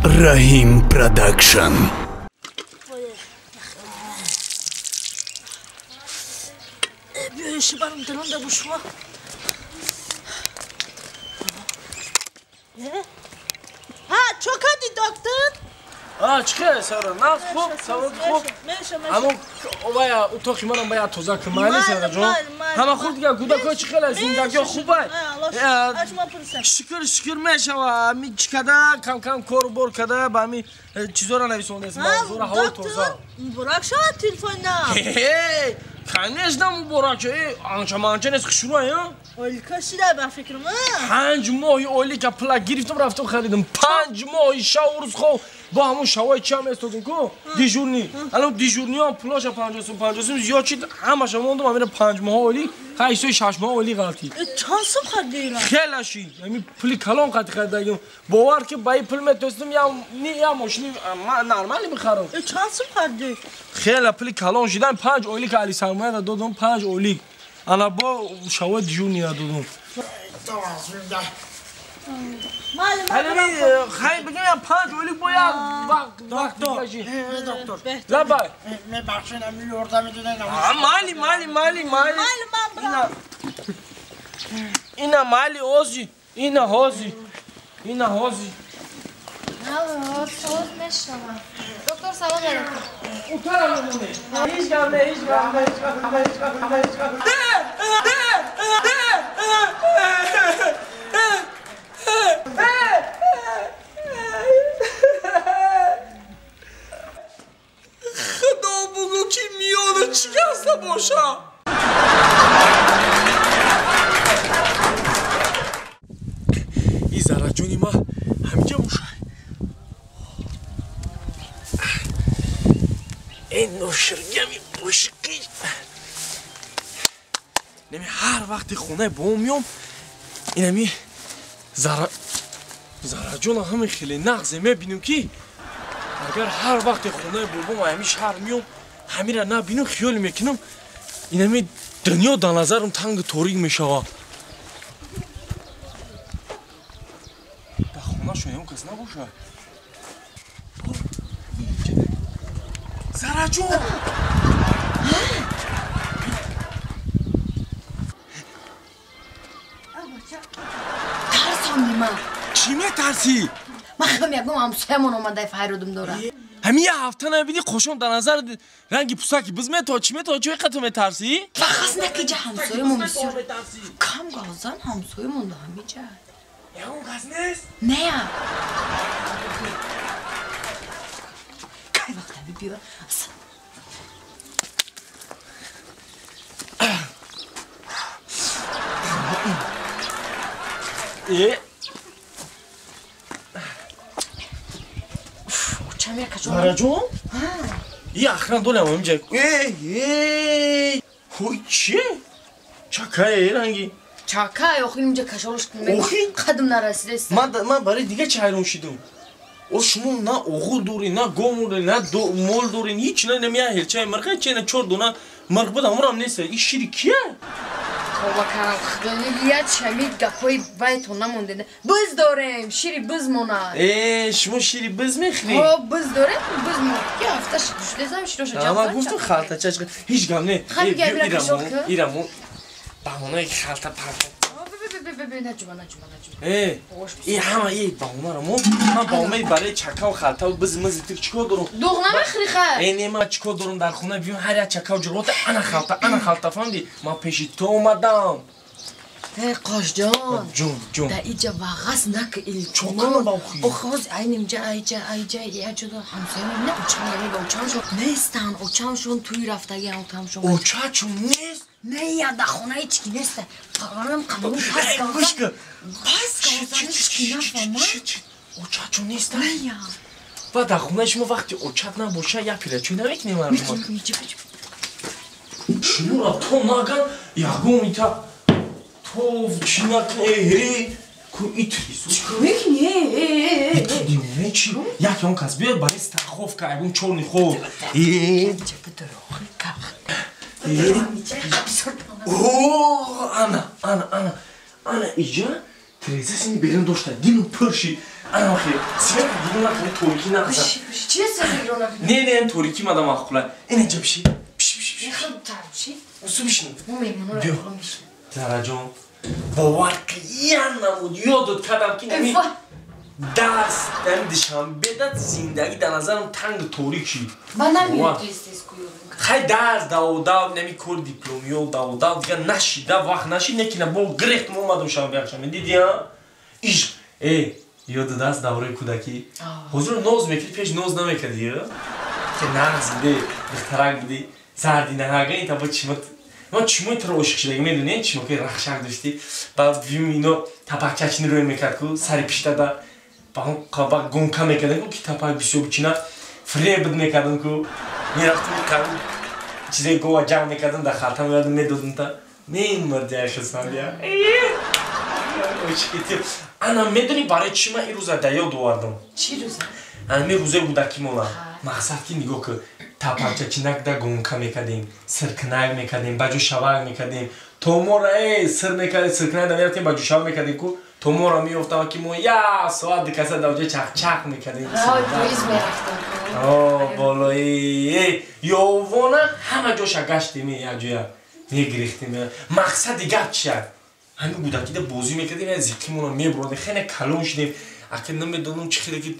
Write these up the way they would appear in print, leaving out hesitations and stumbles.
Раҳим Продакшн. Ҳа, чо кардӣ, доктор? Чӣ хел, Сара? Нағз, хуб, саломат, хуб. Ҳамон вая утоқи манам бояд тоза кун, майли, Сараҷон? Ҳама хуб дигар, кӯдакҳо чӣ хел, зиндагиҳо хубай? Шукр, шукр, мешава. Ами чӣ када, кам кам кору бор када, ба ами чизора нависондаст, мавзура, ҳаво тоза. Муборак шавад телефона. Конечно, муборак шавад. Анча манча нест, хушрӯ, Ойлика шида ба фикрам. 5 моҳи ойлика пула гирифтам, рафтам харидам. 5 моҳи шаву рӯз хов бо ҳамон шавои чиам эстодем ку, дежурный. Алон дежурный ам пулоша 50 сум, 50 сум зиёд шид, ҳамаша мондам, ҳамина 5 моҳа ойлик, ҳайсои 6 моҳа ойлик ғалтид. Чанд сум харидира? Хела шид. Ами пули калон қати харидагим. Бовар ки ба ин пул метонистам я мошини нормалӣ бихарам. Чанд сум хариди? Хела пули калон шидан, панҷ ойлик али сармояда додам, панҷ ойлик. Ана бо шавои дежурный я додам. Хай, бигем, панҷ ойлик бо як вақт. Доктор. Лабай. Мебахшед, ами ёрдам медодед. Майли, майли, майли, майли. Ина, майли, ози, ина ҳози, ина ҳози. Соз мешавам. Доктор, салом алейкум. Утара мемоне. Ҳеҷ гап не, ҳеҷ гап не, ҳеҷ гап не, ҳеҷ гап не, ҳеҷ гап не. Худо, бугӯ ки миёна шикаста боша. И Зараҷони ма ҳамиҷа боша. Эй, ноширгами ошиқӣ. Неми ҳар вақти хонаи бобом меом, инами Зараҷона ҳаме хеле нағзе мебинем, ки агар ҳар вақте хонаи бобом ҳами шаҳр меом, ҳамира набинам, хиёл мекунам, инами дунё дар назарам тангу торик мешавад. Дар хонашон ягон кас набошад. Зараҷон! Тарсонди ман. Чӣ метарсӣ? Ман хелм ягон ҳамсоямон омадай, файродум дора. Ҳамин як ҳафта набинӣ, қошон дар назар ранги пусаки биз мето, чӣ мето, чӣ қато метарсӣ? Фақат накиҷа ҳамсоямон бисёр кам газан, ҳамсоямон да ҳамиҷа. Ягон кас нест? Не, кай вақта бибиёр. Е. Учам якаҷон. Зараҷон? И охран долям ҳамиҷа. Эй, ҳой, чие? Чакае ранги. Чакай, охир инҷа кашолш Охи? Қадм нарасидест. Ман барои дига чӣ ҳайрон шидам? О, шумо на оғул дорӣ, на гов дорӣ, на мол дорӣ, ҳеч на, намия ҳелчаи мирға че, на чор дона мирғ буд, ҳамонам нест. И шири кия? Тоба карам, худоя, чами гапҳои вайтон намонде. Биз дорем, шири биз монад. Э, шумо шири биз мехӯрӣ? Ҳо, биз дорем, биз мо. Я ҳафта шудесам, широша ҷамъ. Ман гуфтам, халтача ҳеҷ гап не. Хай, бига, бира, кашол ку. Ирамо баҳонаи халта парта. Наҷума, наҷума, наҷума. Э, и ҳама и баҳонаро мо, ман баҳонаи барои чакаву халтаву биз мизи тир чикор дорум? Дуғ намехӯри, хай? Э, не, ман чикор дорум дар хона? Биём, ҳар як чакаву ҷурғота, ана халта, ана халта, фаҳмидӣ? Ман пеши ту омадам. Э, Қошҷон. Ҷон, ҷон. Да иҷа вағаз нак, Чокана ба охи? Охоз айнимҷа, айҷа, айҷа, яҷудо ҳамсоя мебина, очам намега, очамшон нестан, очамшон туй рафтаги, очамшон. Очачон нест? Не, я да хона ҳечки неста. Парварам қамон пас Гӯш кун. Пас галзан, ҳечки нафама. Очачон неста? Не, я. Ва дар хонаи шумо вақти очат набоша, як пирачӯй намекунем мардума? Шуморо то наган ягон ита то чӣ накун, э ку ит. Чикор мекунӣ? Дивона чӣ? Як он кас биёд барои страховка, ягон чорный хоб. О, ана, ана, ана, ана, иҷа Тиреза сини берун дошта, дилум пур шид. Ана охи, свет гирон накунӣ, торикӣ нағза. Чи свет гирон накунӣ? Не, не, торикӣ мада маъқула. Ина ҷа биши. Биши, биши, биши. Мехоҳам биши. Усу бишин. Мо меҳмонро ором бишин. Зараҷон, бовар қиян намуд, ёдот кардам ки нами дарс дар Душанбе дад зиндагӣ дар назарам тангу торик шид. Ба намеёд тез-тез кӯёд. Хай дарс даводав, нами кор дипломиёл даводав, дигар нашида, вақт нашид, некина бо гирехтум омадум шанбе якшанбе. Дидӣ, а? Ишқ. Э, ёдат аст давраи кӯдакӣ? Ҳозир ноз мекардӣ, пеш ноз намекардӣ, а? Ки нағз будӣ, духтарак будӣ, зарди наҳага ин таба чима. Ман чимои туро ошиқ шудагӣ медонӣ? Чимо ки рахшак доштӣ. Баъд вим ино тапакчачини рӯй мекард ку, сари пиштада ба он қаба гонка мекардем ку, ки тапак бисёр бичина, фиреб мекардам ку. Мерафтем қариб чизои гова ҷамъ мекардам, дар халта меовардам, медодам та. Мемурди ай хисмандия. Ана медонӣ барои чӣ ман ин рӯза дар ёд овардам? Чӣ рӯза? Ами рӯзаи кӯдакимона. Мақсад ки нигоҳ кун, тапакчачинакда гонка мекардем, сиркинак мекардем, ба ҷӯшавак мекардем. То моро сир мекардем, сиркинакда мерафтем, ба ҷӯшавак мекардем ку, то моро меёфтам ки мо як соат дукаса дар оҷа чақчақ мекардем. Поезд мерафтем. О, болои ёвона ҳама ҷоша гаштем, як ҷоя мегирехтем. Мақсади гап чия? Ҳамин кӯдакида бозӣ мекардем, як зиқимона мебурдем, хеле калон шудем. Ака намедонам чӣ хеле ки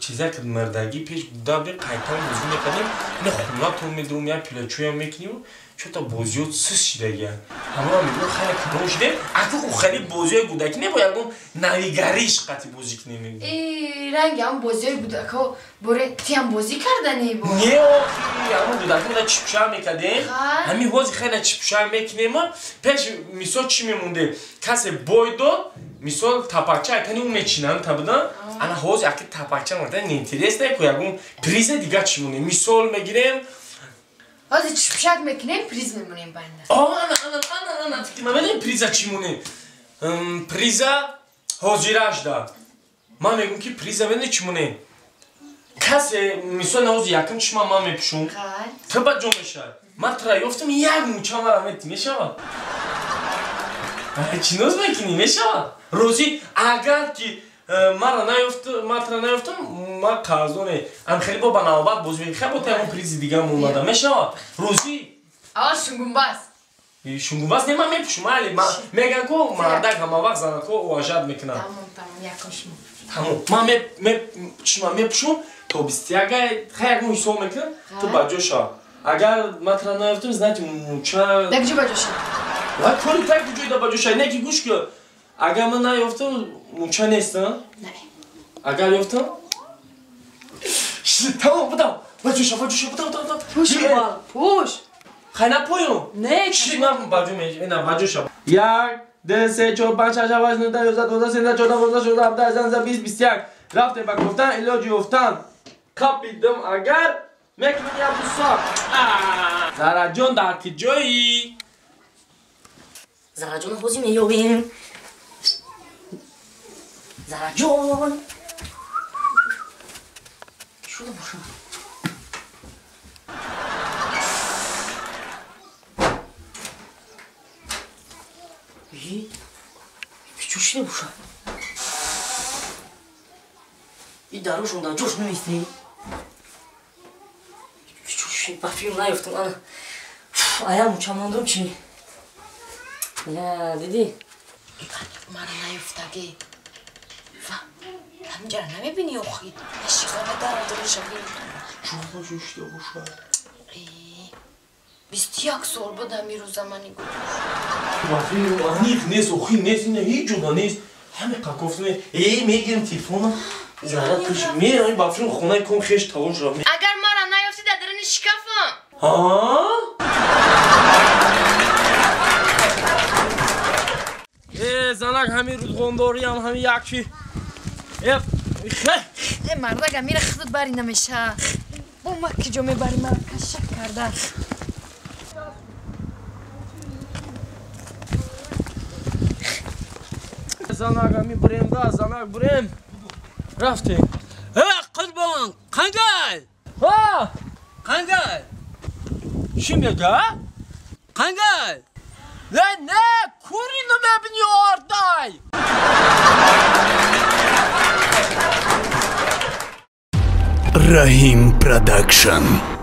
чизак мардагӣ пеш буда будем, қайтан бозӣ мекардем. Ина хонатон медурум, як пилачӯям мекунем, чота бозиёт сис шидагия. Ҳамаро мегӯям, хеле калон шудем. Ака ӯ хеле бозиёи кӯдакӣ не, бо ягон навигариш қати бозӣ кунем. Э, ранги ҳам бозиёи кӯдакҳо боре тиам бозӣ кардани бо? Не, охи, ҳамон кӯдакӣ буда чипша мекардем. Ҳамин ҳозир хеле чипша мекунем. Пеш мисол чӣ мемондем? Касе бой дод, мисол тапакча айтани ӯ мечинам табидан. Ана ҳозир аки тапакча морда неинтересне ку, ягон приза дига чӣ монем? Мисол мегирем. Ҳозир чипшак мекунем, приз мемонем банда. О, ана, ана, ана, ана, фикр намедонем приза чӣ монем. Приза ҳозирашда. Ман мегӯм ки приза медонӣ чӣ монем? Касе мисол наҳози якум чишма ман мепӯшум. Ту ба ҷо мешавад. Ман тура ёфтам, як муча мара метӣ, мешавад? Чӣ ноз мекунӣ, мешавад? Розӣ, агар ки мара наёфт, ман тура наёфтам, ман қарздоне. Ам хеле бо ба навбат бозӣ мекунем. Хеле бо та ягон призи дига монада. Мешавад? Розӣ? Аввал шунгумбас. Шунгумбас не, ман мепӯшум, али. Мегӯянд ку мардак ҳама вақт занакҳо уважат мекунанд. Тамом, тамом, якум шумо. Тамом. Ман чишма мепӯшум, то 21 хай ягон ҳисоб мекунам, ту ба ҷо шав. Агар ман тура наёфтам, знаете, муча. Дар куҷо ба ҷо шав? Ва кори так куҷоида ба ҷо шав. Не ки гӯш кун. Агар ман наёфтам, муча нест, а? Не. Агар ёфтам? Тамом, будам. Ба ҷо шав, ба ҷо шав, будам, будам, будам. Пӯш, пӯш. Хай напоём. Не, чӣ ман ба ҷо мешавам? Ина ба ҷо шав. 1 2 3 4 5 6 7 8 9 10 11 12 13 14 15 16 17 18 19 20 21. Рафтем ба гуфтан, илоҷи ёфтан. Қапидам агар мекунем як буса. Зараҷон дар куҷоӣ? Зараҷон ҳозир меёбем. Зараҷон. Шуда бошам. Чӯ шуда бошам? И дарушон дар ҷош наместӣ. Ба филм наёфтам, ана. Ая муча мондум чӣ? Я, дидӣ? Мара наёфтагӣ. Ва, ҳаминҷара намебинӣ охи? Шиғона дарам дуруша бин. Чӯ шуда бошад? 21 сол буд ҳамин рӯза мани гӯш. Ба филм аниқ нест, охи нест, ина ҳеҷ ҷода нест. Ҳамин қакофтме. Э, мегирам телефона. Зара туш меравем ба филм хонаи ком хеш тавон шуда. Агар мара наёфтӣ дар даруни шикафам. Ҳа? Э, занак ҳамин рӯзғондориам, ҳамин як чи. Э, хе. Э, мардак амира худат бари намеша. Бо ма киҷо мебари мара кашак карда. Занак ҳамин бурем да, занак бурем. Рафтем. Э, қурбон, қандай? Ҳа? Қандай? Чӣ мега? Қандай? Не, не, кури намебини ордай. Раҳим Продакшн.